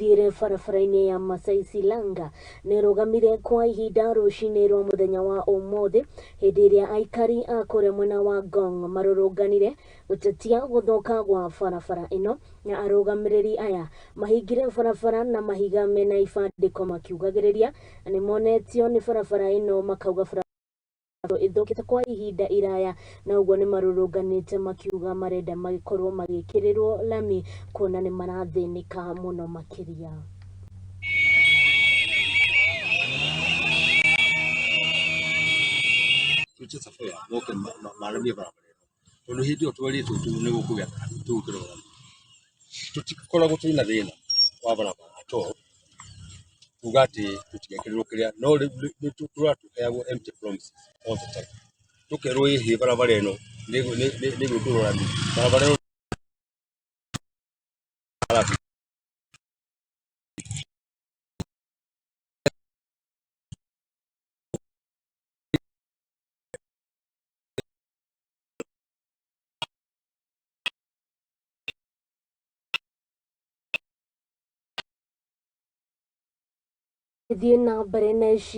mĩthiĩre barabara-inĩ ya Masai Silanga nĩrũgamire kwa ihinda rũcinĩ rwa mũthenya wa ũmũthĩ hĩndĩ ĩrĩa aikari a kũrĩa mwena wa Ngong marũrũnganire gũtetia gũthũka gwa barabara ĩno na arũgamĩrĩri aya mahingire barabara na mahiga mena ibandĩko makiugagĩrĩria na nĩmonetio nĩ barabara ĩno makauga barabara ĩthũkĩte kwa ihinda iraya na ũguo nĩ marũrũnganĩte makiuga marenda magĩkorwo magĩkĩrĩrwo lami kuona nĩ marathĩnĩka mũno makĩria. Twĩtie surveyor moke maramie barabara ĩno tondũ hĩndĩ ĩyo twerĩtwo tu nĩ gũkũgĩa tũgwĩkĩrwo rami tũtikoragwo twĩna thĩna wa barabara at all kuga atĩ tũtigekĩrĩrwo kĩrĩa no rĩu nĩ tũratũheagwo empty promises all the time tũkerwo ĩhĩ barabara ĩno nĩ ĩgwĩkĩrwo rami barabara ĩno rami. Thiĩ na mbere na ici.